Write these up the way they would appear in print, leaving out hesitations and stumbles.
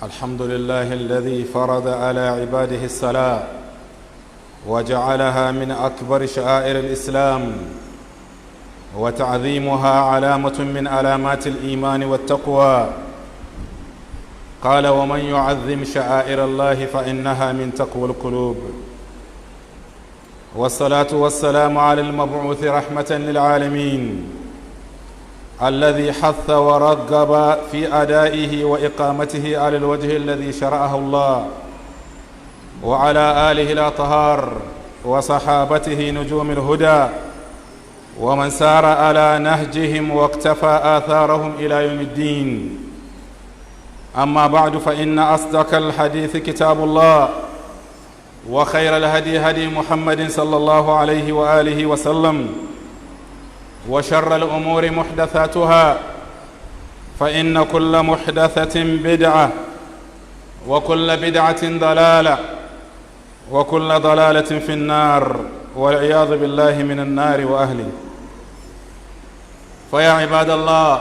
الحمد لله الذي فرض على عباده الصلاة وجعلها من أكبر شعائر الإسلام، وتعظيمها علامة من علامات الإيمان والتقوى. قال: ومن يعظم شعائر الله فإنها من تقوى القلوب. والصلاة والسلام على المبعوث رحمة للعالمين، الذي حث ورغب في أدائه وإقامته على الوجه الذي شرعه الله، وعلى آله الأطهار وصحابته نجوم الهدى، ومن سار على نهجهم واقتفى آثارهم إلى يوم الدين. أما بعد، فإن أصدق الحديث كتاب الله، وخير الهدي هدي محمد صلى الله عليه وآله وسلم، وشر الأمور محدثاتها، فإن كل محدثة بدعة، وكل بدعة ضلالة، وكل ضلالة في النار، والعياذ بالله من النار وأهله. فيا عباد الله،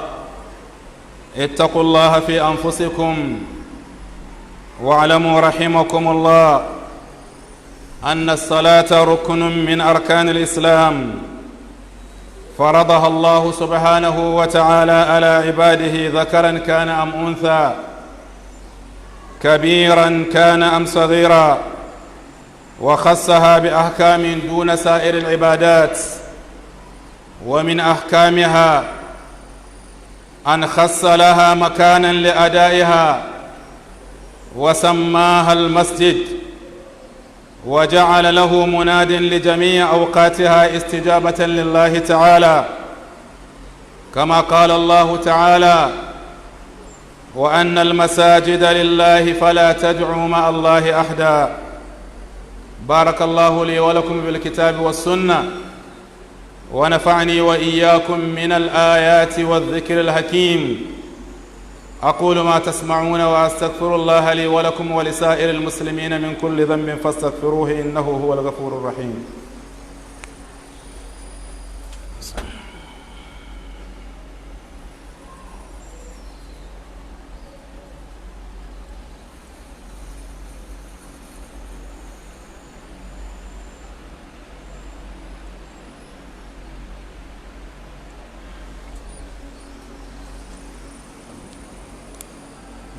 اتقوا الله في أنفسكم، واعلموا رحمكم الله أن الصلاة ركن من أركان الإسلام، فرضها الله سبحانه وتعالى على عباده، ذكرا كان أم أنثى، كبيرا كان أم صغيرا، وخصها بأحكام دون سائر العبادات. ومن أحكامها أن خص لها مكانا لأدائها وسماها المسجد، وجعل له مناد لجميع أوقاتها استجابة لله تعالى، كما قال الله تعالى: وأن المساجد لله فلا تدعوا مع الله أحدا. بارك الله لي ولكم بالكتاب والسنة، ونفعني وإياكم من الآيات والذكر الحكيم. أقول ما تسمعون وأستغفر الله لي ولكم ولسائر المسلمين من كل ذنب، فاستغفروه إنه هو الغفور الرحيم.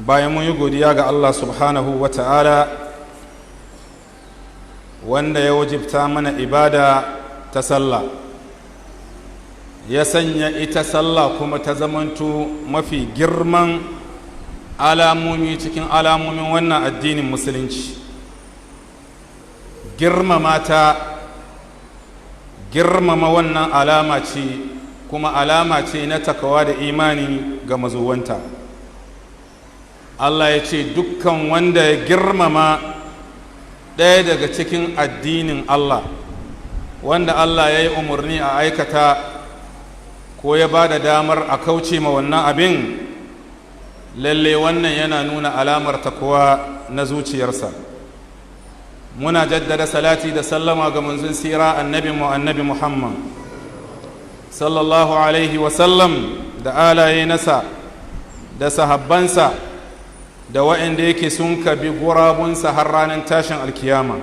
Bayan mun yi godiya ga Allah subhanahu wa ta'ala, wanda ya wajibta mana ibada ta sallah, ya sanya ita sallah kuma ta zamanto mafi girman alamomi cikin alamomin wannan addinin Musulunci. Girmama ta, girmama wannan alama ce, kuma alama ce na takawa da imani ga mazuwanta. Allah ya ce dukkan wanda ya girmama ɗaya daga cikin addinin Allah, wanda Allah ya yi umarni a aikata ko ya ba da damar a kauce ma wannan abin, lalle wannan yana nuna alamar takwa na zuciyarsa. Muna jaddada salati da sallama ga manzon sira, annabi mu, Annabi Muhammad sallallahu alaihi wasallam, da alaye nasa da sahabbansa da waɗanda yake sun bi gurabunsa har ranar tashin alkiyama.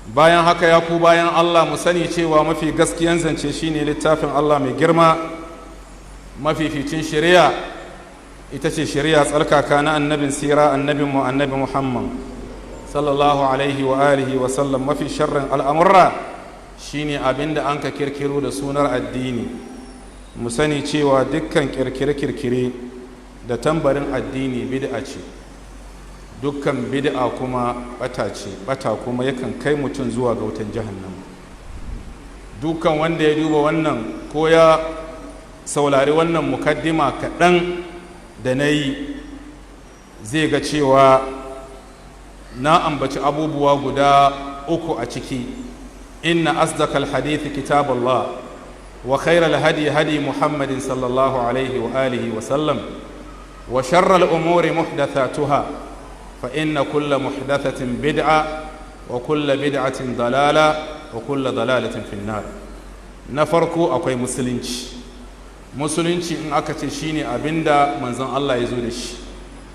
Bayan haka, ya ku bayin Allah, mu sani cewa mafi gaskiyan zance shine littafin Allah mai girma. Mafificin shari'a ita ce shari'a tsarkaka na annabin sira, annabin mu, Annabi Muhammad sallallahu alaihi wa alihi wa sallam. Mafi sharrin al'amurra shine abinda an ka kirkiro da sunar addini. Mu sani cewa dukkan kirkire-kirkire da tambarin addini bid'a ce, dukkan bid'a kuma bata ce, bata kuma yakan kai mutum zuwa ga wutan Jahannama. Dukkan wanda ya duba wannan ko ya saurari wannan mukaddima kaɗan da na yi, zai ga cewa na ambaci abubuwa guda uku a ciki: inna asdaqal hadithi kitabullah, wa khairal hadi hadi Muhammadin sallallahu alaihi wa alihi wa sallam, wa sharral umuri muhdathatuha, fa inna kulla muhdathatin bid'a, wa kulla bid'atin dalala, wa kulla dalalatin finnar. Na farko akwai Musulunci. Musulunci in aka ce shine abinda manzon Allah ya zo da shi.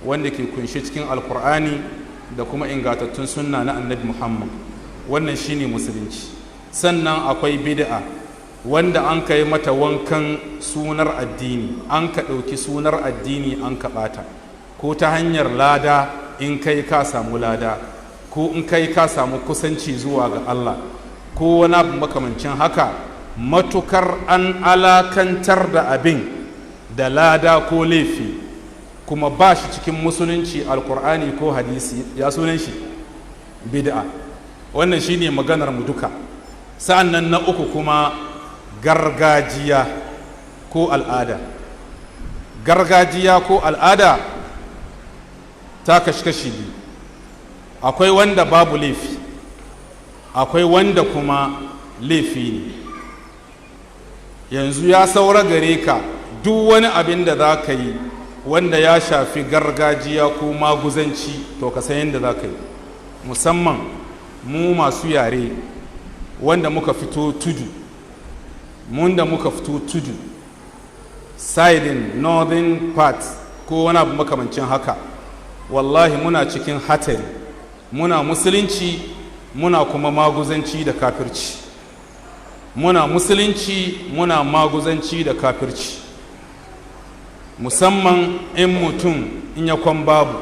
Wanda ke kunshe cikin Alkur'ani da kuma ingantattun sunna na Annabi Muhammad. Wannan shine musulunci. Sannan akwai bid'a wanda an kai mata wankan sunar addini, an ka ɗauki sunar addini an ka ɓata, ko ta hanyar lada, in kai ka samu lada, ko in kai ka samu kusanci zuwa ga Allah, ko wani abu makamancin haka. Matukar an alakantar da abin da lada ko laifi, kuma ba shi cikin musulunci, Alkur'ani ko hadisi, ya sunan shi? Bid'a. Wannan shine maganar mu duka. Sa'an nan na uku kuma, gargajiya ko al'ada. Gargajiya ko al'ada ta kashi biyu. Akwai wanda babu laifi, akwai wanda kuma laifi ne. Yanzu ya saura gare ka, duk wani abin da za ka yi wanda ya shafi gargajiya ko maguzanci, to ka san yadda za ka yi. Musamman mu masu yare wanda muka fito tudu, mun da muka fito tudu, siding northern part ko wani abu makamancin haka, wallahi muna cikin hatari. Muna musulunci, muna kuma maguzanci da kafirci. Muna musulunci, muna maguzanci da kafirci. Musamman in mutum in ya kwan babu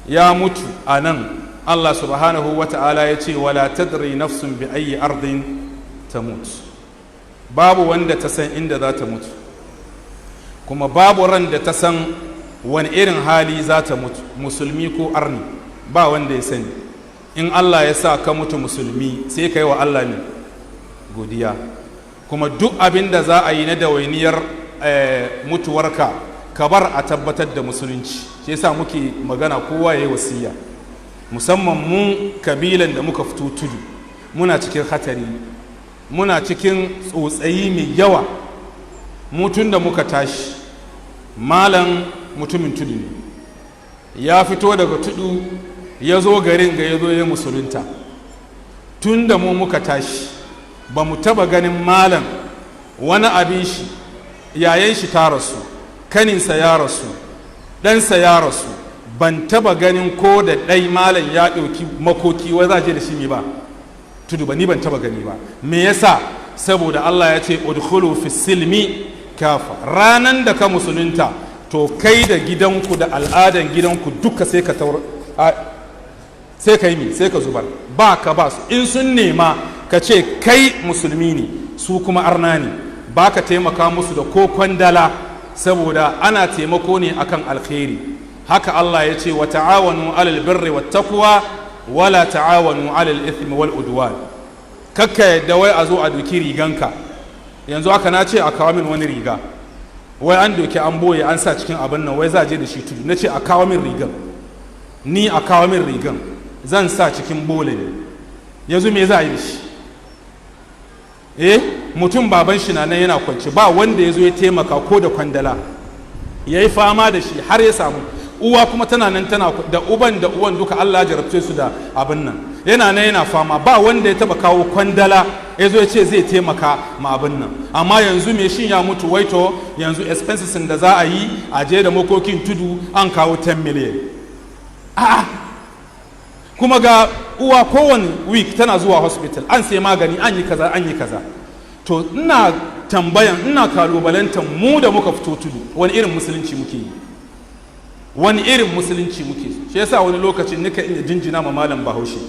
ya mutu a nan, Allah subhanahu wa ta'ala ya ce: ولا تدري نفس بأي أرض تموت. Babu wanda ta san inda za ta mutu, kuma babu ran da ta san wani irin hali za ta mutu, musulmi ko arni, ba wanda ya sani. In Allah ya sa ka mutu musulmi, sai ka yi wa Allah ne godiya. Kuma duk abin da za a yi na dawainiyar mutuwarka, ka bar a tabbatar da musulunci. Shi yasa muke magana kowa ya yi wasiya. Musamman mu kabilan da muka fito tudu, muna cikin hatari, muna cikin tsotsayi mai yawa. Mutun da muka tashi, malam mutumin tudu ne, ya fito daga tudu ya zo garin ga ya zo ya musulunta. Tun da mu muka tashi, ba mu taba ganin malam wani abin shi, yayan shi ta rasu, kaninsa ya rasu, ɗansa ya rasu, ban taba ganin ko da ɗai malam ya ɗauki makoki wai za je da shi ba tudu ba. Ni ban taba gani ba. Me yasa? Saboda Allah ya ce: ادخلوا في السلم كافة. Ranan da ka musulunta, to kai da gidanku da al'adan gidanku duka sai ka taur, sai ka yi mi, sai ka zubar. Ba ka ba su. In sun nema, ka ce kai musulmi ne, su kuma arna ne, ba ka taimaka musu da ko kwandala, saboda ana taimako ne akan alkhairi. Haka Allah ya ce: وتعاونوا على البر والتقوى ولا تعاونوا على الإثم والعدوان. Kakka yadda wai a zo a doki riganka. Yanzu aka na ce a kawo min wani riga, wai an doki an boye an sa cikin abin nan, wai za a je da shi tudu. Na ce a kawo min rigan, ni a kawo min rigan, zan sa cikin bole ne. Yanzu me za a yi da shi? Eh, mutum baban shi na nan yana kwance, ba wanda ya zo ya taimaka ko da kwandala, ya yi fama da shi har ya samu. Uwa kuma tana nan tana da uban da uwan duka, Allah ya jarabce su da abin nan, yana nan yana fama, ba wanda ya taba kawo kwandala ya zo ya ce zai taimaka ma abin nan. Amma yanzu me shin ya mutu, wai to yanzu expenses da za a yi a je da makokin tudu an kawo 10 million. A'a, kuma ga uwa kowane week tana zuwa hospital, an sai magani, an yi kaza, an yi kaza. To ina tambayan, ina kalubalantar mu da muka fito tudu, wani irin musulunci muke yi? Wani irin musulunci muke? Shi yasa wani lokacin nika iya jinjina ma malam Bahaushe.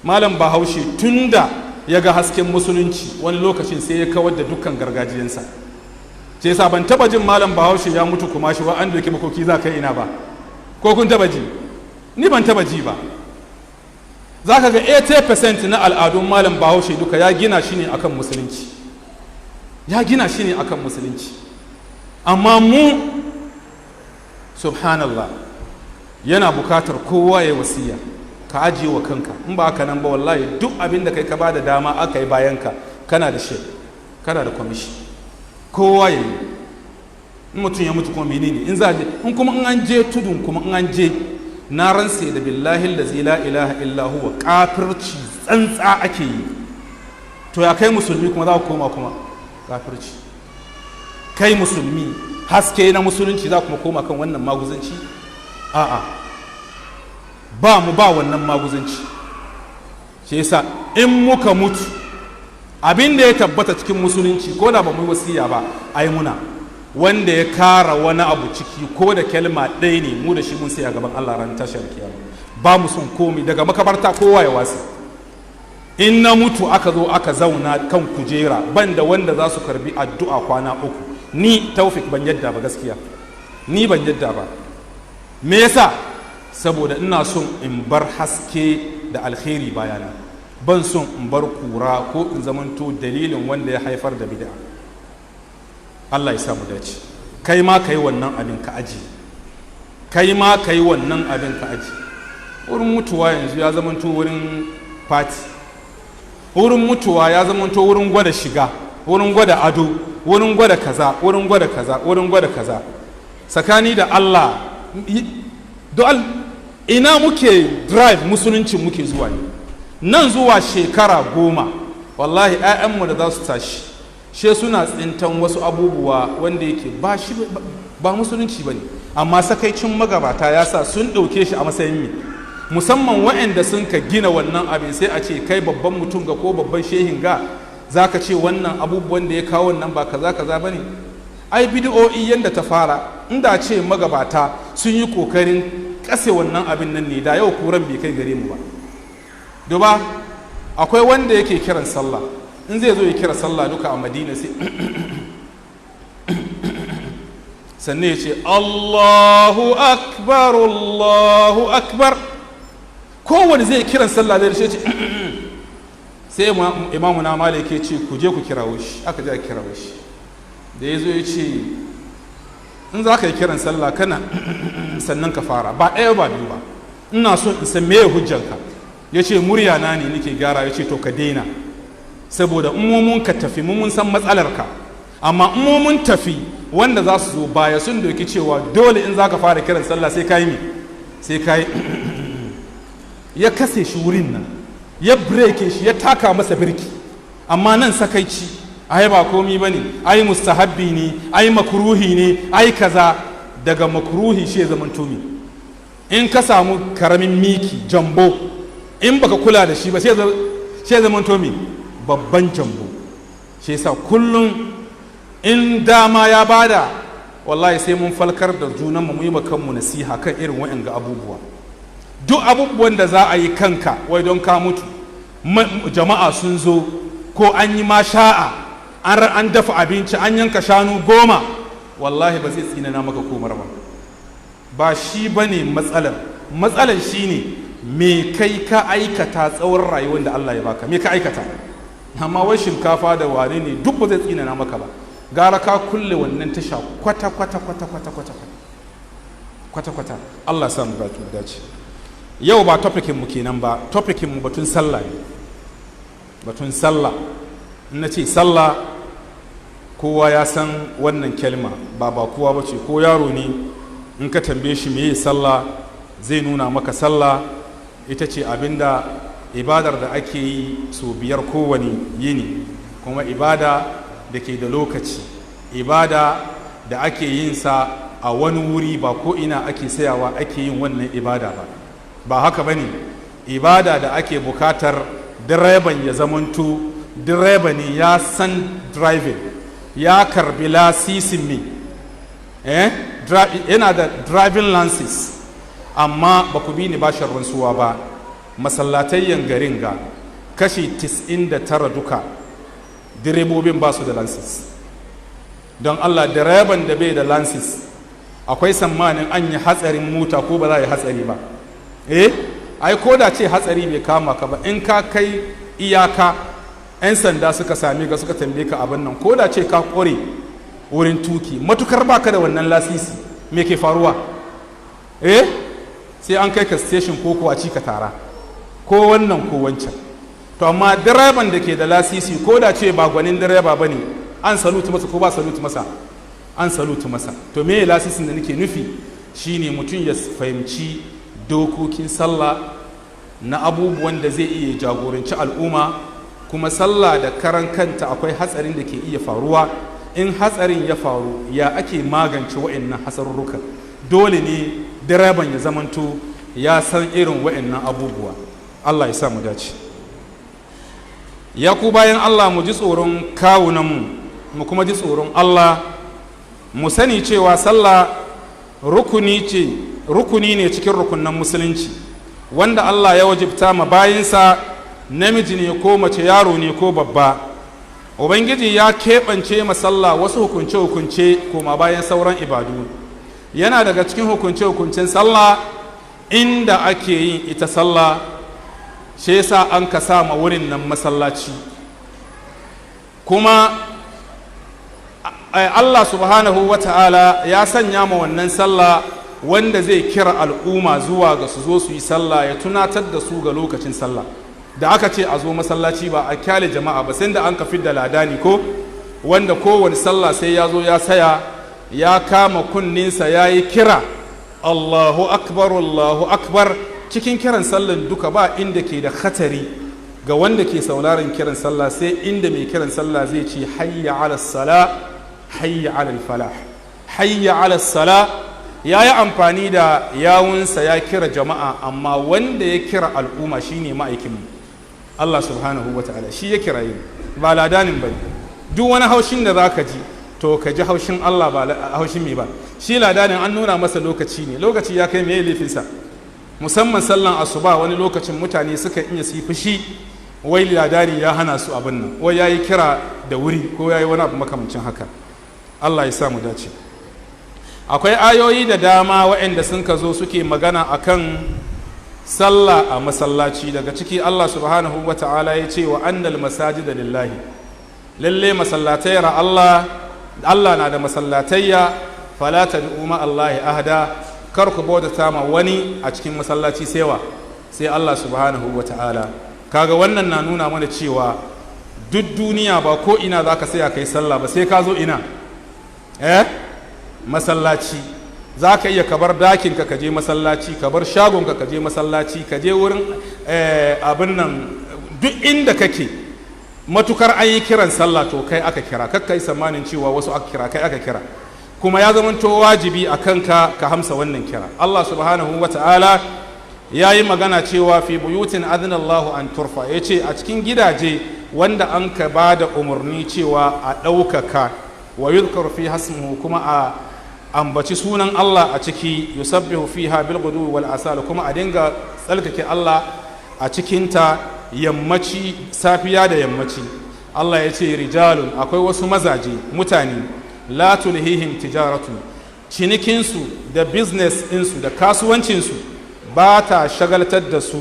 Malam Bahaushe tunda ya ga hasken musulunci, wani lokacin sai ya kawar da dukkan gargajiyansa. Shi yasa ban taba jin malam Bahaushe ya mutu kuma shi wa an doki makoki za ka ina ba. Ko kun taba ji? Ni ban taba ji ba. Za ka ga 80% na al'adun malam Bahaushe duka ya gina shi ne akan musulunci, ya gina shi ne akan musulunci. Amma mu, subhanallah, yana bukatar kowa ya wasiya, ka ajiye wa kanka. In ba haka nan ba, wallahi duk abin da kai ka ba da dama aka yi bayanka, kana da shi, kana da kwamishi. Kowa ya yi. In mutum ya mutu kuma, menene in za a je? In kuma in an je tudun, kuma in an je, na rantse da بالله الذي لا إله إلا هو, kafirci tsantsa ake yi. To ya kai musulmi kuma za ku koma kuma kafirci? Kai musulmi, haske na musulunci, za kuma koma kan wannan maguzanci? A'a, ba mu ba wannan maguzanci. Shi yasa in muka mutu, abin da ya tabbata cikin musulunci, ko da ba mu yi wasiya ba, ai muna wanda ya kara wani abu ciki, ko da kalma ɗaya ne, mu da shi mun sai a gaban Allah ran tashar kiyama. Ba mu son komi daga makabarta, kowa ya wasi. In na mutu aka zo aka zauna kan kujera, ban da wanda za su karbi addu'a kwana 3. Ni Taufik ban yadda ba, gaskiya ni ban yadda ba. Me yasa? Saboda ina son in bar haske da alkhairi bayana, ban son in bar kura ko in zamanto dalilin wanda ya haifar da bid'a. Allah ya sa mu dace. Kai ma kai wannan abin ka aji, kai ma kai wannan abin ka aji. Wurin mutuwa yanzu ya zamanto wurin party, wurin mutuwa ya zamanto wurin gwada shiga, wurin gwada ado, wurin gwada kaza, wurin gwada kaza, wurin gwada kaza. Tsakani da Allah, du'al ina muke drive musulunci muke zuwa ne? Nan zuwa shekara 10, wallahi 'ya'yanmu da za su tashi she suna tsintan wasu abubuwa wanda yake ba shi ba musulunci ba ne, amma sakaicin magabata ya sa sun ɗauke shi a matsayin mi, musamman waɗanda sun ka gina wannan abin. Sai a ce kai babban mutum ga ko babban shehin ga, za ka ce wannan abubuwan da ya kawo wannan ba kaza kaza ba ne. Ai bidi'o'i yadda ta fara, inda ce magabata sun yi kokarin kase wannan abin nan ne, da yau kuran bai kai gare mu ba. Duba, akwai wanda yake kiran sallah, in zai zo ya kira sallah duka a Madina, sai sannan ya ce Allahu akbar, Allahu akbar. Kowane zai kiran sallah zai ce, sai Imamu na Malik ya ce, ku je ku kirawo shi. Aka je a kirawo shi. Da ya zo ya ce, in za ka yi kiran sallah kana sannan ka fara, ba ɗaya ba biyu ba, ina so in san meye hujjanka. Ya ce, murya na ne nake gyara. Ya ce, to ka daina, saboda in mun ka tafi mun san matsalarka, amma in mun tafi, wanda za su zo baya sun doki cewa dole in za ka fara kiran sallah sai ka yi me, sai ka yi. Ya kase shi wurin nan, ya breke shi, ya taka masa birki. Amma nan sakaici, ai ba komi ba ne, ai mustahabbi ne, ai makruhi ne, ai kaza. Daga makruhi shi ya zama tumi. In ka samu karamin miki jambo, in baka kula da shi ba, sai ya zama tumi babban jambo. Shi yasa kullum in dama ya bada, wallahi sai mun falkar da junanmu, mu yi kanmu nasiha kan irin wa'anga abubuwa. Duk abubuwan da za a yi kanka wai don ka mutu, jama'a sun zo, ko an yi masha'a, an dafa abinci, an yanka shanu 10, wallahi ba zai tsinana maka komar ba. Ba shi ba ne matsalar. Matsalar shi ne me kai ka aikata tsawon rayuwar da Allah ya baka, me ka aikata. Amma wai shinkafa da wane ne duk ba zai tsinana maka ba. Gara ka kulle wannan tasha kwata kwata kwata kwata kwata kwata kwata. Allah sa mu dace. Yau ba topicin mu kenan ba. Topicin mu batun sallah ne, batun sallah. In na ce sallah, kowa ya san wannan kalma, ba kowa ba ce, ko yaro ne in ka tambaye shi meye sallah, zai nuna maka sallah ita ce abinda ibadar da ake yi sau 5 kowane yini, kuma ibada da ke da lokaci, ibada da ake yin sa a wani wuri, ba ko ina ake sayawa ake yin wannan ibada ba. Ba haka ba ne? Ibada da ake bukatar direban ya zamanto direba ne, ya san driving, ya karbi lasisin me, yana da driving license. Amma ba ku bi ni bashin rantsuwa ba, masallatayyan garin ga kashi 99 duka direbobin ba su da license. Don Allah, direban da bai da license, akwai tsammanin an yi hatsarin mota ko ba za a yi hatsari ba? Ai ko da ce hatsari bai kama ka ba, in ka kai iyaka 'yan sanda suka same ka, suka tambaye ka abin nan, ko da ce ka kore wurin tuki, matukar baka da wannan lasisi, me ke faruwa? Sai an kai ka station ko ko a ci ka tara, ko wannan ko wancan. To amma direban da ke da lasisi, ko da ce ba gwanin direba ba ne, an salutu masa ko ba salutu masa? An salutu masa. To me lasisin da nake nufi shine mutum ya fahimci dokokin sallah na abubuwan da zai iya jagoranci al'umma. Kuma sallah da karan kanta akwai hatsarin da ke iya faruwa. In hatsarin ya faru, ya ake magance wa'annan hatsarurrukan? Dole ne Direban ya zamanto ya san irin wa'annan abubuwa. Allah ya sa mu dace. Ya ku bayan Allah, mu ji tsoron kawunanmu, mu kuma ji tsoron Allah. Mu sani cewa sallah rukuni ce, rukuni ne cikin rukunan musulunci wanda Allah ya wajibta ma bayinsa, namiji ne ko mace, yaro ne ko babba. Ubangiji ya keɓance masalla wasu hukunce-hukunce koma bayan sauran ibadu. Yana daga cikin hukunce-hukuncen sallah inda ake yin ita sallah, shi yasa an ka sa ma wurin nan masallaci. Kuma Allah subhanahu wa ta'ala ya sanya ma wannan sallah wanda zai kira al'umma zuwa ga su zo su yi sallah, ya tunatar da su ga lokacin sallah. Da aka ce a zo masallaci, ba a kyale jama'a ba, sai da an ka fidda ladani ko wanda kowane sallah sai ya zo ya saya, ya kama kunninsa, ya yi kira, "Allahu akbar, Allahu akbar." Cikin kiran sallan duka ba inda ke da khatari ga wanda ke sauraron kiran sallah sai inda mai kiran sallah zai ce, "Hayya ala sala, hayya ala falah, hayya ala sala." Ya yi amfani da yawunsa ya kira jama'a, amma wanda ya kira al'umma shine ma'aikinmu. Allah subhanahu wa ta'ala shi ya kira yi, ba ladanin ba. Duk wani haushin da za ka ji, to ka ji haushin Allah, ba haushin mai ba. Shi ladanin an nuna masa lokaci ne, lokaci ya kai, mai laifinsa? Musamman sallan asuba, wani lokacin mutane suka iya su yi fushi, wai ladani ya hana su abin nan, wai ya yi kira da wuri ko ya yi wani abu makamancin haka. Allah ya sa mu dace. Akwai ayoyi da dama waɗanda sun ka zo suke magana akan sallah a masallaci. Daga ciki Allah subhanahu wa ta'ala ya ce, "Wa annal masajida lillahi." Lalle masallatai Allah, Allah na da masallatayya. "Fala tad'u ma Allahi ahada." Kar ku bautata ma wani a cikin masallaci sewa sai Allah subhanahu wa ta'ala. Kaga wannan na nuna mana cewa duk duniya ba ko ina za ka saya kai sallah ba, sai ka zo ina? Masallaci. Za ka iya ka bar dakinka ka je masallaci, ka bar shagonka ka je masallaci, ka je wurin abin nan, duk inda kake, matukar an yi kiran sallah to kai aka kira. Kakka yi tsammanin cewa wasu aka kira, kai aka kira. Kuma ya zamanto wajibi a kanka ka hamsa wannan kira. Allah subhanahu wa ta'ala ya yi magana cewa, "Fi buyutin adina Allahu an turfa." Ya ce a cikin gidaje wanda an ka ba da umarni cewa a ɗaukaka, "wa yuzkar fi hasmuhu," kuma a ambaci sunan Allah a ciki, "yusabbihu fiha bil ghuduwi wal asal," kuma a dinga tsalkake Allah a cikinta yammaci, safiya da yammaci. Allah ya ce, "Rijalun," akwai wasu mazaje, mutane, "la tulhihim tijaratun," cinikinsu da business ɗinsu da kasuwancinsu ba ta shagaltar da su,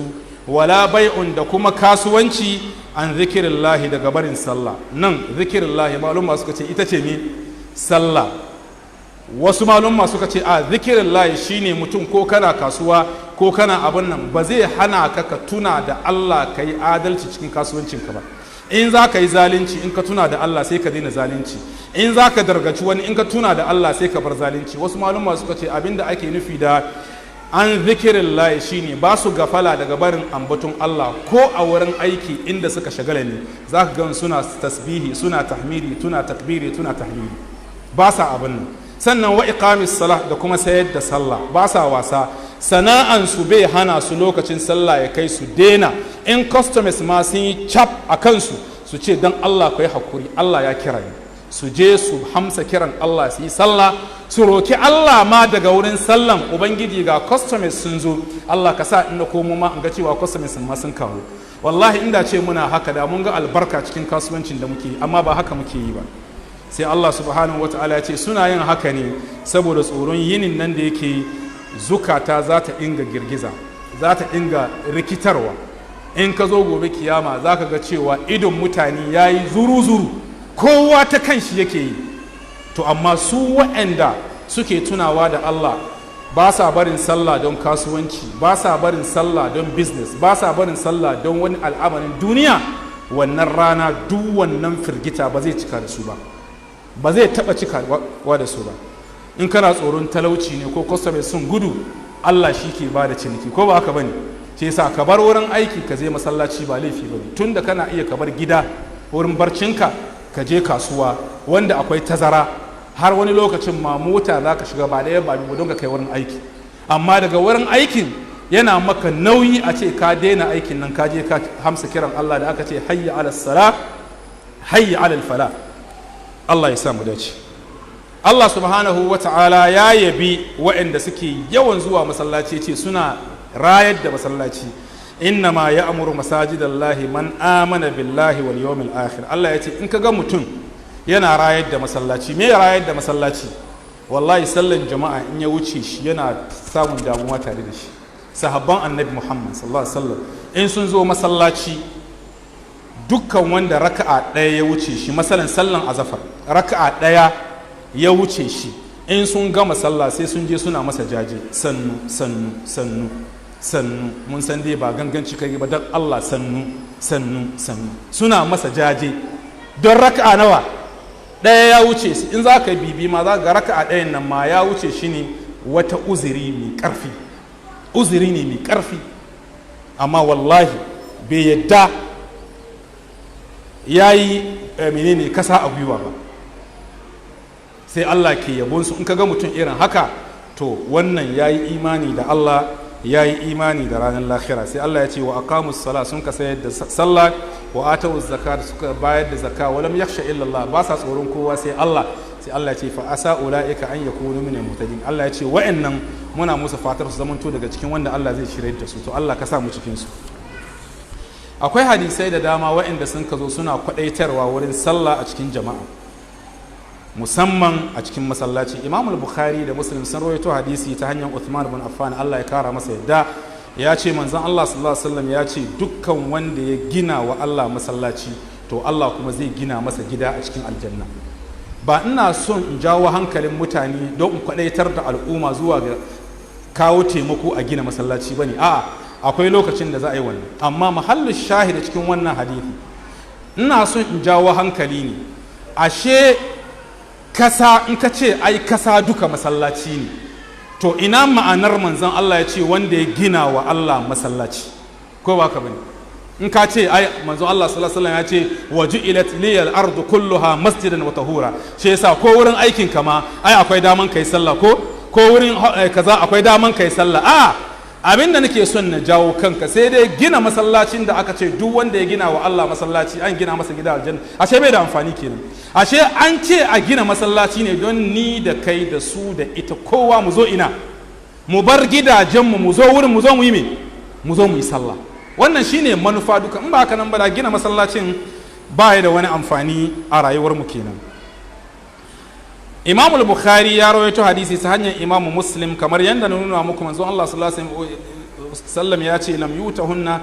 "wala bai'un," da kuma kasuwanci, "an zikirillahi," daga barin sallah. Nan zikirillahi, malumma suka ce ita ce mi? Sallah. Wasu malumma suka ce a zikirillahi shine mutum ko kana kasuwa ko kana abin nan, ba zai hana ka ka tuna da Allah ka yi adalci cikin kasuwancinka ba. In za ka yi zalunci, in ka tuna da Allah sai ka daina zalunci. In za ka dargaci wani, in ka tuna da Allah sai ka bar zalunci. Wasu malumma suka ce abinda ake nufi da an zikirin layi shine ba su gafala daga barin ambaton Allah. Ko a wurin aiki inda suka shagala ne, za ka gan suna tasbihi, suna tahmidi, tuna takbiri, tuna tahlili, ba sa abin nan. Sannan "wa iqamis salah," da kuma sayar da sallah, ba sa wasa. Sana'an su bai hana su lokacin sallah ya kai su dena. In customers ma sun yi cap a kansu, su ce, "Don Allah ku yi hakuri, Allah ya kira ni." Su je su hamsa kiran Allah, su yi sallah, su roki Allah ma daga wurin sallan, "Ubangiji, ga customers sun zo, Allah ka sa in na komo ma in ga cewa customers ma sun kawo." Wallahi inda ce muna haka, da mun ga albarka cikin kasuwancin da muke yi, amma ba haka muke yi ba. Sai Allah subhanahu wa ta'ala ya ce suna yin haka ne saboda tsoron yinin nan da yake zukata za ta inga girgiza, za ta inga rikitarwa. In ka zo gobe kiyama, za ka ga cewa idon mutane ya yi zuru-zuru, kowa ta kan shi yake yi. To amma su waɗanda suke tunawa da Allah, ba sa barin sallah don kasuwanci, ba sa barin sallah don business, ba sa barin sallah don wani al'amarin duniya. Wannan rana duk wannan firgita ba zai cika da su ba, ba zai taɓa cikawa da su ba. In kana tsoron talauci ne ko customers sun gudu, Allah shi ke ba da ciniki, ko ba haka bane? Shi yasa ka bar wurin aiki ka je masallaci ba laifi bane, tunda kana iya ka bar gida, wurin barcinka, ka je kasuwa wanda akwai tazara, har wani lokacin ma mota za ka shiga ba ɗaya ba biyu don ka kai wurin aiki. Amma daga wurin aikin yana maka nauyi a ce ka daina aikin nan, ka je ka hamsa kiran Allah da aka ce hayya ala sala, hayya ala fala. Allah ya sa mu dace. Allah subhanahu wa ta'ala ya yabi waɗanda suke yawan zuwa masallaci, ce suna rayar da masallaci. Innama ya amuru masajidallahi man amana billahi wal yawmil akhir. Allah ya ce in ka ga mutum yana rayar da masallaci, me rayar da masallaci? Wallahi sallan jama'a in ya wuce shi yana samun damuwa tare da shi. Sahabban Annabi Muhammad sallallahu alaihi wasallam in sun zo masallaci, dukkan wanda raka'a ɗaya ya wuce shi, masalan sallan azafar raka'a ɗaya ya wuce shi, in sun gama sallah sai sun je suna masa jaje: "Sannu, sannu, sannu, sannu, mun san dai ba ganganci kai ba, don Allah sannu, sannu, sannu." Suna masa jaje don raka'a nawa? Ɗaya ya wuce shi. In za ka bibi ma za ga raka'a ɗayan nan ma ya wuce shi ne wata uzuri mai ƙarfi, uzuri ne mai ƙarfi, amma wallahi bai yadda ya yi menene kasa a gwiwa ba. Sai Allah ke yabonsu. In ka ga mutum irin haka, to wannan ya yi imani da Allah, ya yi imani da ranar lahira. Sai Allah ya ce wa aqamus sala, sun ka sayar da sallah, wa atau zakat, suka bayar da zakka, wa lam yakhsha illa Allah, ba sa tsoron kowa sai Allah. Sai Allah ya ce fa asa ulaika an yakunu min muhtadin. Allah ya ce wa'annan muna musu fatar su zamanto daga cikin wanda Allah zai shirye da su. To Allah ka sa mu cikin su. Akwai hadisai da dama wa'anda sun ka zo suna kwadaitarwa wurin sallah a cikin jama'a, musamman a cikin masallaci. Imam Bukhari da Muslim sun rawaito hadisi ta hanyar Uthman bin Affan, Allah ya kara masa yadda, ya ce manzon Allah sallallahu alaihi wasallam ya ce dukkan wanda ya gina wa Allah masallaci, to Allah kuma zai gina masa gida a cikin aljanna. Ba ina son in jawo hankalin mutane don in kwadaitar da al'umma zuwa ga kawo taimako a gina masallaci bane. A'a, akwai lokacin da za a yi wannan. Amma mahallin shahida cikin wannan hadisi, ina son in jawo hankali ne, ashe kasa, in ka ce ai kasa duka masallaci ne, to ina ma'anar manzon Allah ya ce wanda ya gina wa Allah masallaci? Ko ba ka bane? In ka ce ai manzon Allah sallallahu alaihi wasallam ya ce wa ju'ilat liyal ardu kulluha masjidan wa tahura, shi yasa ko wurin aikin ka ma ai akwai daman kai sallah, ko wurin kaza akwai daman kai sallah. A abin da nake son na jawo kanka, sai dai gina masallacin da aka ce duk wanda ya gina wa Allah masallaci an gina masa gida aljanna, ashe bai da amfani kenan. Ashe an ce a gina masallaci ne don ni da kai da su da ita kowa mu zo ina, mu bar gidajenmu, mu zo wurin, mu zo mu yi me? Mu zo mu yi sallah. Wannan shine manufa duka. In ba haka nan ba, da gina masallacin ba da wani amfani a rayuwar mu kenan. Imam Bukhari ya rawaito hadisi ta hanyar Imam Muslim, kamar yadda na nuna muku, manzo Allah sallallahu alaihi wasallam ya ce lam yutahunna,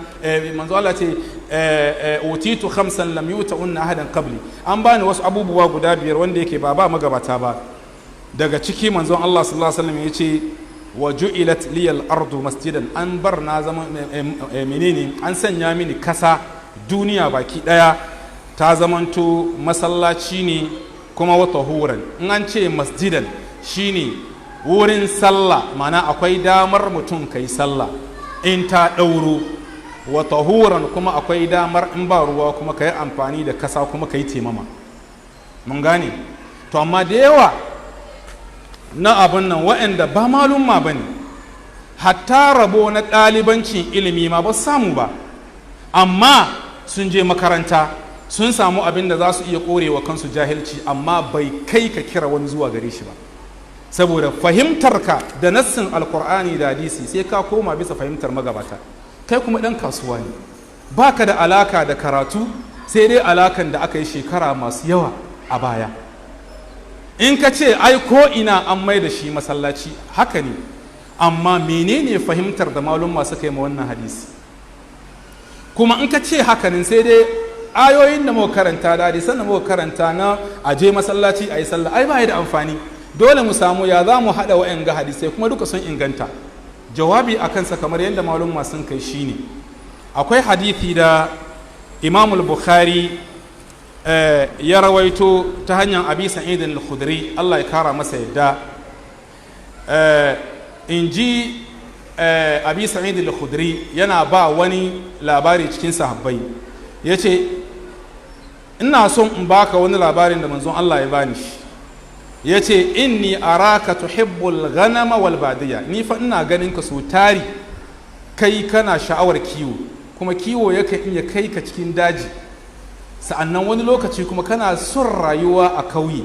manzo Allah ce utitu khamsan lam yutahunna ahadan qabli, an bani wasu abubuwa guda biyar wanda yake ba magabata ba. Daga ciki manzon Allah sallallahu alaihi wasallam ya ce wa ju'ilat liyal ardu masjidan, an bar na zama menene, an sanya mini kasa duniya baki daya ta zamanto masallaci ne kuma wa tahuran. In an ce masjidan shine wurin sallah, mana akwai damar mutum kai sallah in ta ɗauro, wa tahuran, kuma akwai damar in ba ruwa kuma ka yi amfani da kasa kuma ka yi taimama. Mun gane? To amma da yawa na abin nan waɗanda ba malumma ba ne, hatta rabo na ɗalibancin ilimi ma ba samu ba, amma sun je makaranta sun samu abin da za su iya korewa kansu jahilci, amma bai kai ka kira wani zuwa gare shi ba, saboda fahimtarka da nassin Alkur'ani da hadisi sai ka koma bisa fahimtar magabata. Kai kuma ɗan kasuwa ne, baka da alaka da karatu, sai dai alakan da aka yi shekara masu yawa a baya. In ka ce ai ko ina an mai da shi masallaci, haka ne, amma menene fahimtar da malumma suka yi ma wannan hadisi? Kuma in ka ce hakanin, sai dai ayoyin da muka karanta da hadisan da muka karanta na aje masallaci a yi sallah ai ba da amfani. Dole mu samu ya za mu haɗa wa'yan ga hadisai, kuma duka sun inganta. Jawabi a kansa, kamar yadda malumma sun kai, shine akwai hadithi da Imam Bukhari ya rawaito ta hanyar Abi Sa'id al-Khudri, Allah ya kara masa yadda. In ji Abi Sa'id al-Khudri yana ba wani labari cikin sahabbai, ya ce ina son in baka wani labarin da manzon Allah ya bani shi. Ya ce, "Inni araka tuhibbul ghanama wal badiya." Ni fa ina ganin ka so tari kai kana sha'awar kiwo, kuma kiwo yakan iya kai ka cikin daji. Sa'annan wani lokaci kuma kana son rayuwa a kauye,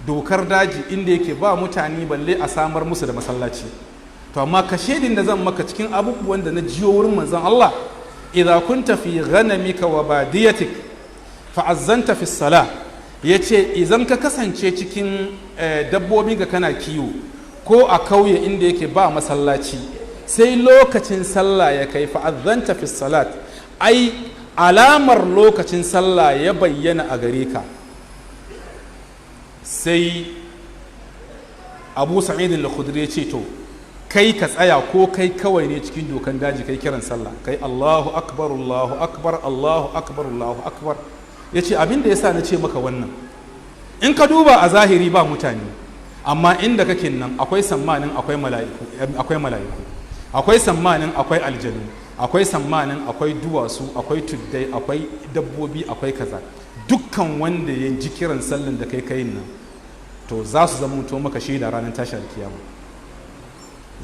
dokar daji, inda yake ba mutane balle a samar musu da masallaci. To amma ka shaidin da zan maka cikin abubuwan da na jiyo wurin manzon Allah, idza kunta fi ghanamika wa badiyatik fa'azzanta fi salah. Yace idan ka kasance cikin dabbobin ka kana kiwo, ko a kauye inda yake ba masallaci, sai lokacin sallah ya kai, fa'azzanta fi salat, ai alamar lokacin sallah ya bayyana a gare ka. Sai Abu Sa'id al-Khudri ya ce, to kai ka tsaya, ko kai kawai ne cikin dokan daji, kai kiran sallah, kai "Allahu akbar, Allahu akbar, Allahu akbar, Allahu akbar." Ya ce abin da ya sa na ce maka wannan, in ka duba a zahiri ba mutane, amma inda kake nan akwai sammanin akwai mala'iku, akwai mala'iku, akwai sammanin akwai aljanu, akwai sammanin akwai duwatsu, akwai tuddai, akwai dabbobi, akwai kaza. Dukkan wanda ya ji kiran sallan da kai kayin nan, to za su zamanto maka shaida ranar tashar kiyama.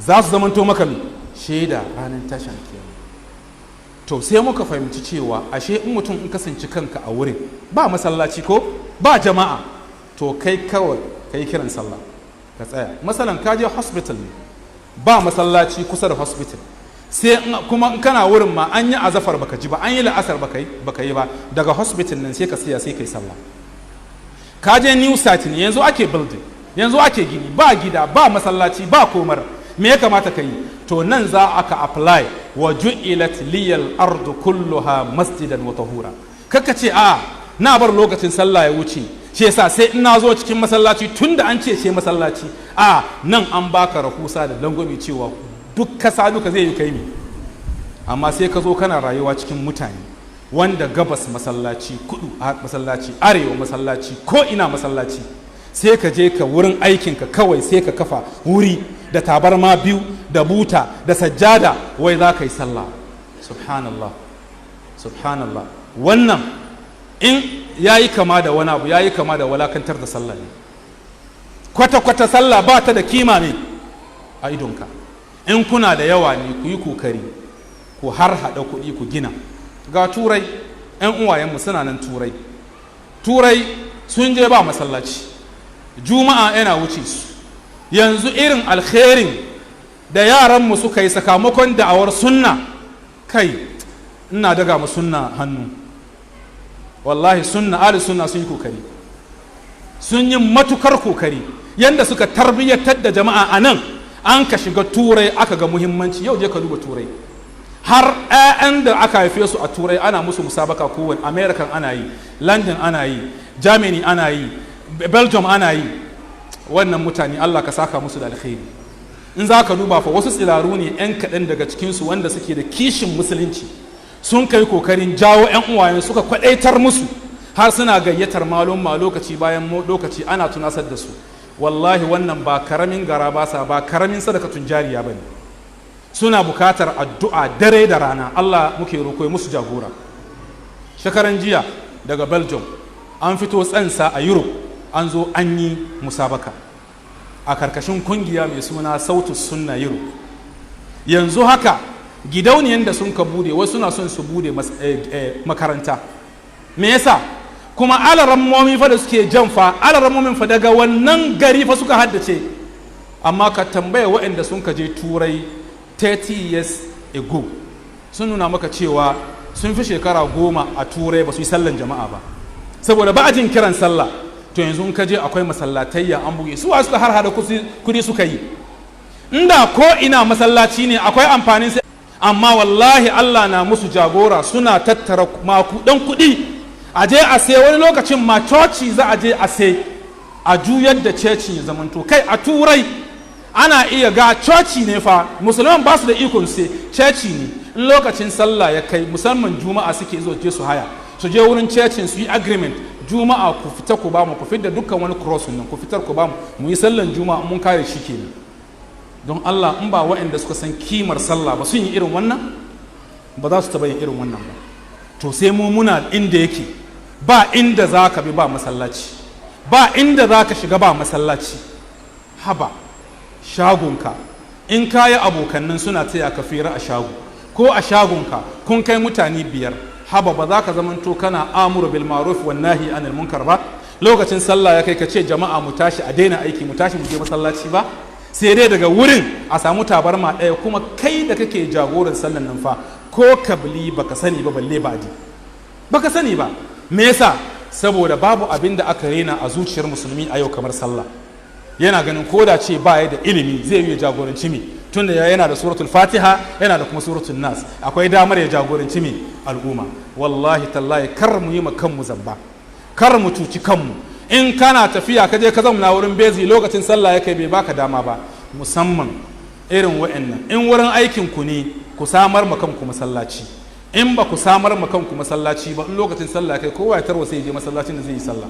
Za su zamanto maka shaida ranar tashar kiyama. To sai muka fahimci cewa ashe in mutum in kasance kanka a wurin ba masallaci ko ba jama'a, to kai kawai kai kiran sallah ka tsaya. Masalan ka je hospital ne, ba masallaci kusa da hospital, sai kuma in kana wurin ma an yi azafar baka ji ba, an yi la'asar baka yi ba, daga hospital nan sai ka siya sai kai sallah. Ka je new site ne, yanzu ake building, yanzu ake gini, ba gida, ba masallaci, ba komar, me ya kamata ka yi? To nan za aka apply wa ju'ilat liyal ardu kulluha masjidan wa tahura. Kaka ce a na bar lokacin sallah ya wuce, shi yasa sai in na zo cikin masallaci, tunda an ce ce masallaci. A nan an baka rahusa da langwami cewa duk kasa duka zai yi kai ne. Amma sai ka zo kana rayuwa cikin mutane wanda gabas masallaci, kudu masallaci, arewa masallaci, ko ina masallaci, sai ka je ka wurin aikinka kawai sai ka kafa wuri da tabarma biyu da buta da sajjada, wai za ka yi sallah. Subhanallah, subhanallah. Wannan in ya yi kama da wani abu, ya yi kama da walakantar da sallah ne. Kwata-kwata sallah ba ta da kima ne a idonka. In kuna da yawa ne, ku yi kokari ku har haɗa kuɗi ku gina. Ga Turai, 'yan uwayenmu suna nan Turai. Turai sun je ba masallaci, Juma'a yana wuce su. Yanzu irin alkhairin da yaranmu suka yi sakamakon da'awar sunna, kai, ina daga mu sunna hannu. Wallahi sunna, ahli sunna sun yi kokari, sun yi matukar kokari yanda suka tarbiyyatar da jama'a a nan. An ka shiga Turai aka ga muhimmanci. Yau je ka duba Turai, har 'ya'yan da aka haife su a Turai ana musu musabaka kowane. American ana yi, London ana yi, Germany ana yi, Belgium ana yi. Wannan mutane, Allah ka saka musu da alkhairi. In za ka duba fa, wasu tsilaru ne 'yan kaɗan daga cikinsu wanda suke da kishin musulunci, sun kai kokarin jawo 'yan uwayen, suka kwadaitar musu, har suna gayyatar malumma lokaci bayan lokaci ana tunasar da su. Wallahi wannan ba karamin gara ba sa ba karamin sadakatun jariya ba ne. Suna bukatar addu'a dare da rana. Allah muke roƙo musu jagora. Shekaran jiya daga Belgium an fito tsansa a Europe, an zo an yi musabaka a karkashin kungiya mai suna Sautu Sunna Europe. Yanzu haka gidauniyan da sun ka bude, wasu suna son su bude makaranta. Me yasa? Kuma alarammomi fa da suke jan fa, alarammomin fa daga wannan gari fa suka haddace. Amma ka tambaya waɗanda sun ka je Turai 30 years ago, sun nuna maka cewa sun fi shekara 10 a Turai ba su yi sallan jama'a ba, saboda ba a jin kiran sallah. To yanzu in ka je akwai masallatayya an buge su, suka har hada kudi suka yi. Inda ko ina masallaci ne, akwai amfanin sai. Amma wallahi Allah na musu jagora, suna tattara makudan kuɗi a je a sai. Wani lokacin ma coci za a je a sai, a juyar da cecin ya zamanto. Kai, a Turai ana iya ga coci ne fa, musulman ba su da ikon sai coci ne. In lokacin sallah ya kai, musamman Juma'a, suke zo je su haya, su je wurin cecin su yi agreement: "Juma'a ku fita ku ba mu, ku fitar dukkan wani cross nan, ku fitar ku ba mu, mu yi sallan Juma'a, mun kare shi kenan." Don Allah, in ba waɗanda suka san kimar sallah ba sun yi irin wannan, ba za su taɓa yin irin wannan ba. To sai mu muna inda yake ba inda za ka bi ba masallaci. Ba inda za ka shiga ba masallaci. Haba, shagonka in ka yi abokannin suna taya ka fira a shago, ko a shagonka kun kai mutane 5, haba, ba za ka zamanto kana amuru bil ma'ruf wan nahi anil munkar ba? Lokacin sallah ya kai, ka ce jama'a mu tashi, a daina aiki, mu tashi mu je masallaci ba? Sai dai daga wurin a samu tabarma ɗaya, kuma kai da kake jagoran sallan nan fa, ko kabli baka sani ba, balle badi baka sani ba. Me yasa? Saboda babu abin da aka rena a zuciyar musulmi a yau kamar sallah. Yana ganin ko da ce ba ya da ilimi, zai yi jagoranci mi, tunda yana da suratul Fatiha, yana da kuma suratul Nas, akwai damar ya jagoranci mi al'umma. Wallahi tallahi, kar mu yi ma kanmu zamba, kar mu cuci kanmu. In kana tafiya, ka je ka zauna wurin bezi, lokacin sallah ya kai, bai baka dama ba. Musamman irin wa'annan, in wurin aikin ku ne, ku samar ma kanku masallaci. In ba ku samar ma kanku masallaci ba, in lokacin sallah kai, kowa ya tarwa sai ya je masallacin da zai yi sallah.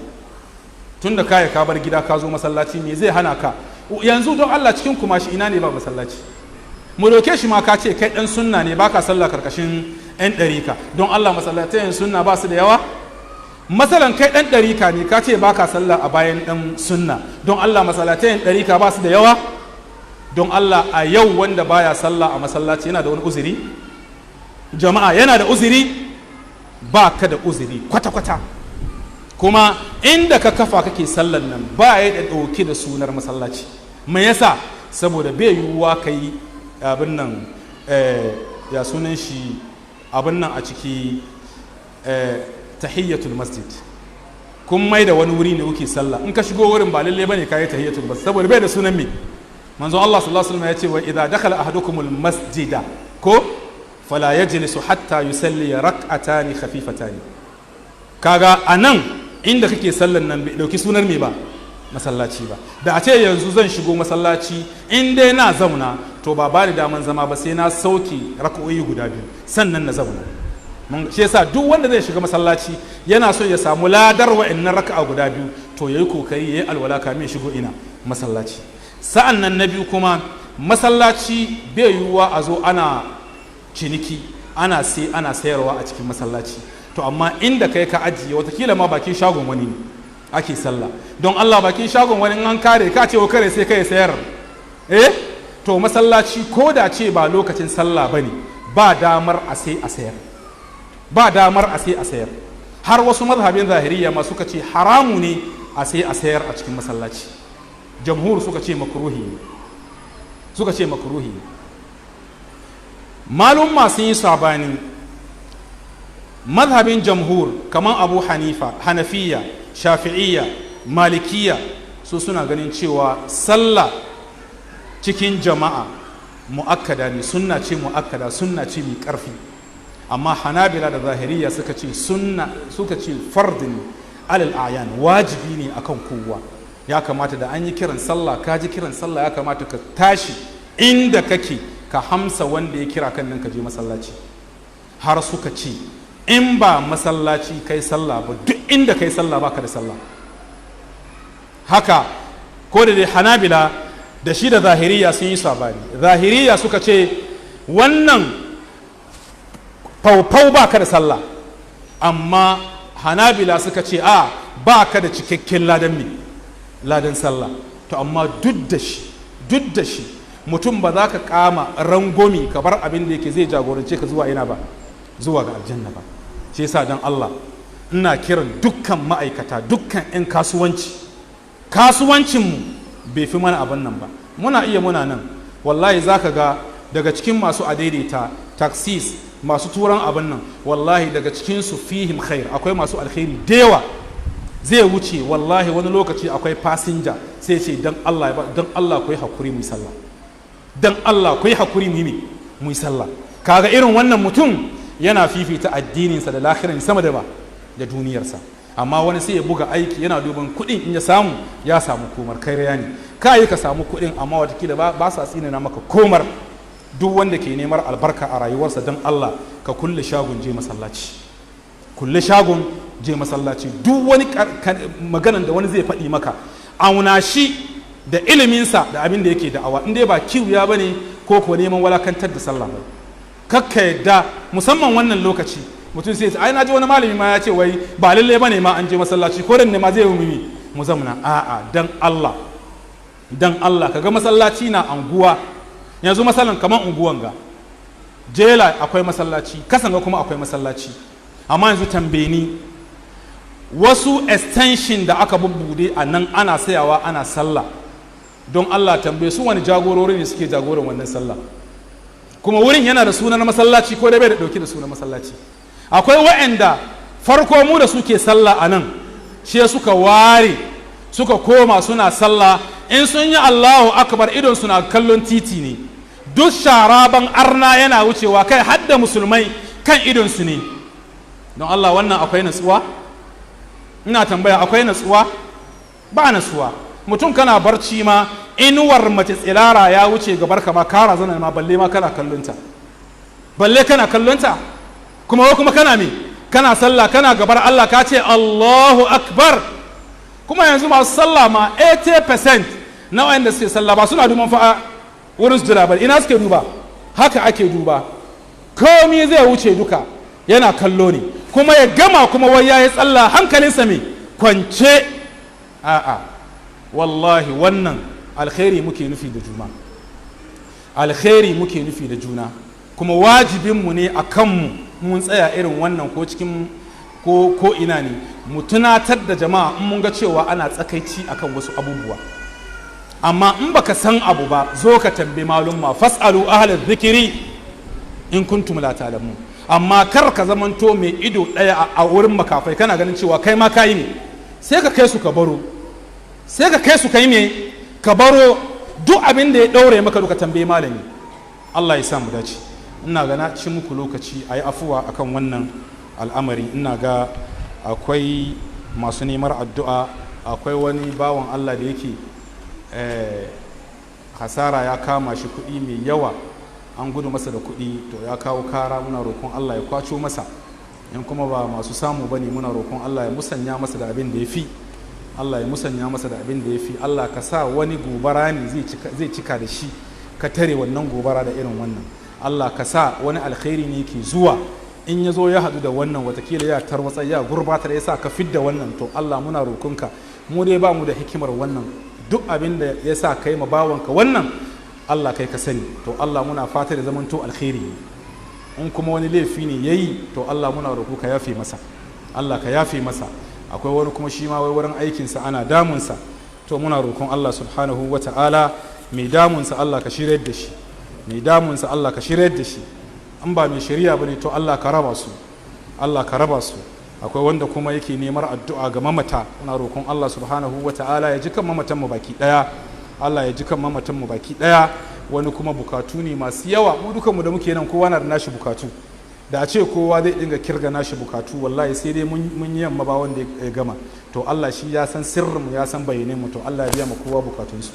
Tunda kaya ka bar gida ka zo masallaci, me zai hana ka yanzu? Don Allah, cikin kuma shi ina ne ba masallaci? Mu doke shi ma, ka ce kai dan sunna ne, baka sallah karkashin yan ɗarika. Don Allah, masallatayen sunna ba su da yawa? Masalan kai dan ɗarika ne, ka ce baka sallah a bayan dan sunna. Don Allah, masallatayen ɗarika ba su da yawa? Don Allah, a yau wanda baya sallah a masallaci yana da wani uzuri? Jama'a, yana da uzuri? Ba ka da uzuri kwata-kwata. Kuma inda ka kafa kake sallan nan ba ya da ɗauke da sunar masallaci. Me yasa? Saboda bai yiwuwa ka yi abin nan, ya sunan shi, abin nan a ciki, tahiyyatul masjid. Kun mai da wani wuri ne kuke sallah. In ka shigo wurin, ba lalle bane ka yi tahiyyatul masjid, saboda bai da sunan me. Manzo Allah sallallahu alaihi wasallam ya ce wa idza dakhala ahadukumul masjida ko fala yajlisu hatta yusalli rak'atani khafifatani. Kaga anan inda kake sallan nan bai dauki sunar me ba, masallaci ba. Da a ce yanzu zan shigo masallaci, in dai na zauna, to ba ba ni daman zama ba, sai na sauke rak'o'i guda biyu sannan na zauna. Shi yasa duk wanda zai shiga masallaci yana so ya samu ladar wa'annan raka'a guda biyu, to yayi kokari yayi alwala kamin shigo ina masallaci. Sa'an nan na biyu kuma, masallaci bai yiwuwa a zo ana ciniki, ana sai ana sayarwa a cikin masallaci. To amma inda kai ka ajiye, watakila ma bakin shagon wani ne ake sallah. Don Allah, bakin shagon wani an kare ka ce wa kare sai kai sayar? Eh, to masallaci ko da ce ba lokacin sallah bane, ba damar a sai a sayar, ba damar a sai a sayar. Har wasu mazhabin zahiriya ma suka ce haramu ne a sai a sayar a cikin masallaci. Jamhur suka ce makruhi ne, suka ce makruhi ne. Malumma sun yi sabani. Mazhabin jamhur kamar Abu Hanifa, Hanafiya, Shafi'iyya, Malikiya, su suna ganin cewa sallah cikin jama'a mu'akkada ne, sunna ce mu'akkada, sunna ce mai ƙarfi. Amma Hanabila da Zahiriya suka ce sunna, suka ce fard ne alal ayan, wajibi ne akan kowa. Ya kamata da an yi kiran sallah, ka ji kiran sallah, ya kamata ka tashi inda kake, ka hamsa wanda ya kira kan nan, ka je masallaci. Har suka ce in ba masallaci kai sallah ba, duk inda kai sallah baka da sallah. Haka ko da dai Hanabila da shi da Zahiriya sun yi sabani. Zahiriya suka ce wannan faufau baka da sallah, amma Hanabila suka ce a baka da cikakken ladan mi ladan sallah. To amma duk da shi mutum ba za ka kama rangomi ka bar abin da yake zai jagorance ka zuwa ina ba, zuwa ga aljanna ba. Shi yasa dan Allah ina kiran dukkan ma'aikata, dukkan 'yan kasuwanci. Kasuwancinmu bai fi mana abin nan ba. Muna iya muna nan, wallahi za ka ga daga cikin masu adaidaita, taxis, masu turan abin nan, wallahi daga cikinsu fihim khair, akwai masu alkhairi da yawa. Zai wuce, wallahi wani lokaci akwai fasinja, sai ce dan Allah, dan Allah ku yi hakuri mu yi sallah, dan Allah ku yi hakuri mu yi mu yi sallah. Kaga irin wannan mutum yana fifita addininsa da lahirin sama da ba da duniyarsa. Amma wani sai ya buga aiki, yana duban kuɗin, in ya samu ya samu komar. Kai ne ka yi ka samu kuɗin, amma watakila ba sa tsinana maka komar. Duk wanda ke neman albarka a rayuwarsa, don Allah ka kulle shagon, je masallaci. Kulle shagon, je masallaci. Duk wani maganan da wani zai faɗi maka, auna shi da iliminsa da abin da yake da'awa. In dai ba kiwiya ba ne ko kuwa neman walakantar da sallah ba, kakka yadda. Musamman wannan lokaci, mutum sai ai na ji wani malami ma ya ce wai ba lalle bane ma an je masallaci, ko ne ma zai yi. Mu zamana. A'a, dan Allah, dan Allah, kaga masallaci na anguwa yanzu, masalan kamar unguwan ga jela akwai masallaci, kasan ga kuma akwai masallaci. Amma yanzu tambaye ni, wasu extension da aka bubbude a nan ana sayawa ana sallah, don Allah tambaye su, wani jagorori ne suke jagoran wannan sallah? Kuma wurin yana da sunan masallaci ko da bai da dauke da sunan masallaci? Akwai wa'anda farko mu da suke sallah a nan, shi suka ware suka koma suna sallah. In sun yi Allahu akbar, idon suna kallon titi ne, duk sharaban arna yana wucewa, kai hadda musulmai kan idon su ne. Don Allah, wannan akwai natsuwa? Ina tambaya, akwai natsuwa? Ba natsuwa. Mutum kana barci ma, inuwar mace tsilara ya wuce gabar ka ma kara zana ma, balle ma kana kallonta, balle kana kallonta. Kuma kuma kana me? Kana sallah, kana gabar Allah, ka ce Allahu akbar. Kuma yanzu masu sallah ma 80% na wayanda suke sallah ba suna duban fa wurin sujada ba. Ina suke duba? Haka ake duba, komi zai wuce duka yana kallo ne. Kuma ya gama kuma wai ya yi tsalla, hankalinsa me kwance. A'a, wallahi wannan alkhairi muke nufi da juna, alkhairi muke nufi da juna. Kuma wajibinmu ne a kanmu, mun tsaya irin wannan ko cikin ko ina ne, mu tunatar da jama'a in mun ga cewa ana tsakaici akan wasu abubuwa. Amma in baka san abu ba, zo ka tambayi malumma. Fas'alu ahlal dhikri in kuntum la ta'lamun. Amma kar ka zamanto mai ido ɗaya a wurin makafai, kana ganin cewa kai ma kayi ne, sai ka kai su ka baro, sai ka kai su kai me ka baro. Duk abin da ya ɗaure maka duka, tambayi malami. Allah ya sa mu dace. Ina ga na ci muku lokaci, a yi afuwa akan wannan al'amari. Ina ga akwai masu neman addu'a. Akwai wani bawan Allah da yake hasara ya kama shi, kuɗi mai yawa, an gudu masa da kuɗi, to ya kawo kara. Muna roƙon Allah ya kwaco masa. In kuma ba masu samu ba ne, muna roƙon Allah ya musanya masa da abin da ya fi. Allah ya musanya masa da abin da ya fi. Allah ka sa wani gobara ne zai cika da shi, ka tare wannan gobara da irin wannan. Allah ka sa wani alkhairi ne ke zuwa, in ya zo ya haɗu da wannan, watakila ya tarwatsa, ya gurbatar, ya sa ka fidda wannan. To Allah, muna roƙonka, mu dai ba mu da hikimar wannan. Duk abin da ya sa kai ma bawanka wannan, Allah kai ka sani. To Allah, muna fata da zamanto alkhairi ne. In kuma wani laifi ne yayi, to Allah, muna roƙo ka yafe masa. Allah ka yafe masa. Akwai wani kuma shi ma wai wurin aikinsa ana damunsa. To muna roƙon Allah subhanahu wa ta'ala, mai damunsa Allah ka shiryar da shi, mai damunsa Allah ka shiryar da shi. An ba mai shari'a bane, to Allah ka raba su, Allah ka raba su. Akwai wanda kuma yake neman addu'a ga mamata. Muna roƙon Allah subhanahu wa ta'ala ya ji kan mamatan mu baki daya. Allah ya ji kan mamatan mu baki daya. Wani kuma bukatu ne masu yawa. Mu dukanmu da muke nan, kowa na da nashi bukatu. Da a ce kowa zai dinga kirga nashi bukatu, wallahi sai dai mun yi yamma ba wanda ya gama. To Allah shi ya san sirrinmu, ya san bayanin mu. To Allah ya biya mu kowa bukatunsu.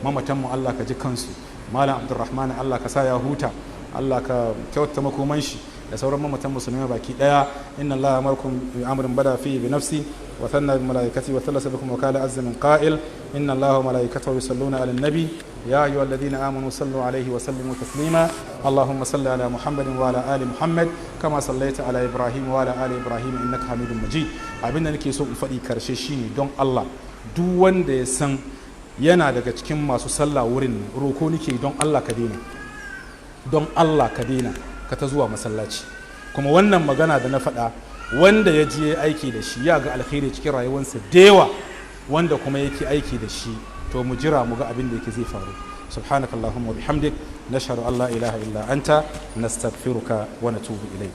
Mamatan mu, Allah ka ji kansu. Malam Abdulrahman, Allah ka sa ya huta, Allah ka kyauta makoman shi da sauran mamatan musulmai baki daya. Inna Allah amarakum bi amrin bada fihi bi nafsi wa thanna bi malaikati wa thalasa bikum wa qala azza min qa'il: inna Allah wa malaikatahu yusalluna ala nabi ya ayyuhalladhina amanu sallu alayhi wa sallimu taslima. Allahumma salli ala Muhammadin wa ala ali Muhammad kama sallaita ala Ibrahim wa ala ali Ibrahim innaka Hamidum Majid. Abinda nake so in faɗi karshe shine, don Allah, duk wanda ya san yana daga cikin masu sallah wurin, roko nake, don Allah ka daina, don Allah ka daina ka ta zuwa masallaci. Kuma wannan magana da na faɗa, wanda ya je aiki da shi ya ga alkhairi cikin rayuwarsa da yawa. Wanda kuma yake aiki da shi, to mu jira mu ga abin da yake zai faru. Subhanakallahumma wa bihamdik, nashhadu an la ilaha illa anta, nastaghfiruka wa natubu ilaik.